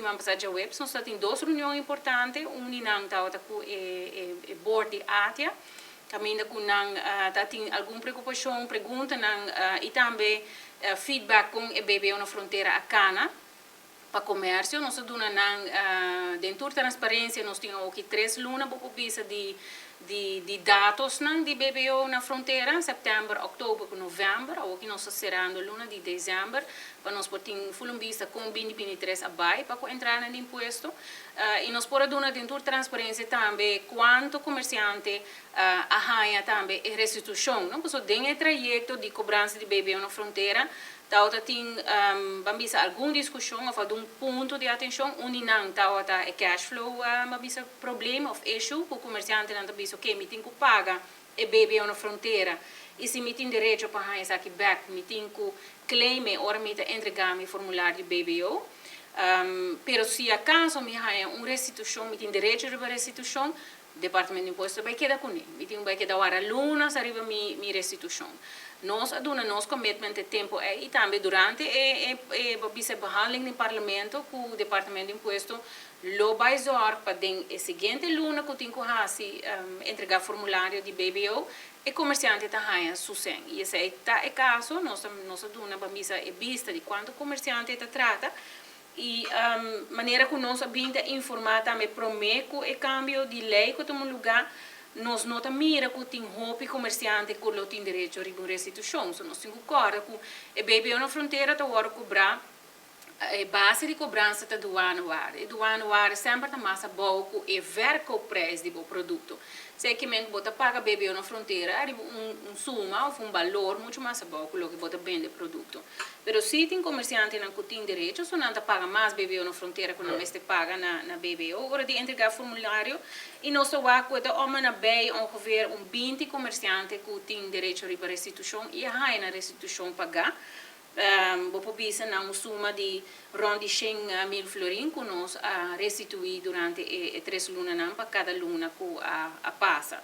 Siman pasá djaweps nos tabatin dos reunion importante, un di nan tabata ku e board di ATIA, kaminda ku nan tabatin algun preokupashon, preguntanan i tambe feedback kon e BBO na frontera a kana pa komersio. Nos a duna nan den tur transparensia, nos tin awoki 3 luna, bo por bisa, di datosnan di BBO na frontera, sèptèmber, òktober ku novèmber. Awoki nos ta serando luna di desèmber, pa nos por tin full un bista kon 2023 a bai pa ku entrada di impuesto. I nos por a duna den tur transparensia tambe kuantu komersiante a haña tambe e restitushon, no? Pasobra den e trayekto di kobransa di BBO na frontera, tabata tin ban bisa, algun diskushon òf algun punto di atenshon. Un di nan tabata e cash flow, ban bisa, problema òf issue ku komersiantenan ta bisa: "Ok, mi tin ku paga e BBO na frontera i si mi tin derecho pa haña esaki bèk, mi tin ku claim ora mi ta entregá mi formulario di BBO. Pero si akaso mi haña un restitushon, mi tin derecho riba restitushon, departamento di impuesto bai keda kuné. Mi tin bai keda warda luna ariba mi restitushon." Nos a duna nos commitment e tempu ei i tambe durante e behandeling den parlamento ku departamento di impuesto lo bai zorg pa den e siguiente luna ku tin ku hasi entregá formulario di BBO, e komersiante ta haña su sèn. I esei ta e kaso. Nos a duna, ban bisa, e bista di kuantu komersiante ta trata i manera ku nos a bin ta informá tambe promé ku e kambio di lei ku tuma lugá, nos no ta mira ku tin hopi komersiante ku lo tin derecho riba un restitushon. So nos tin ku kòrda ku e BBO na frontera ta wòrdu kobrá, e base di kobransa ta douanewaarde. E douanewaarde semper ta mas abou ku e verkoopprijs di bo produkto. Esei ke men bo ta paga BBO na frontera riba un suma òf un balor muchu mas abou ku loke bo ta bende produkto. Pero si tin komersiantenan ku tin derecho, so nan ta paga mas BBO na frontera ku nan mester paga na BBO ora di entregá formulario. I nos ta wak ku ta om en nabij ongeveer un 20 komersiante ku tin derecho riba restitushon i a haña nan restitushon pagá. Bo por bisa na un suma di rònt di 100.000 florin ku nos a restituí durante e 3 lunanan pa kada luna ku a pasa.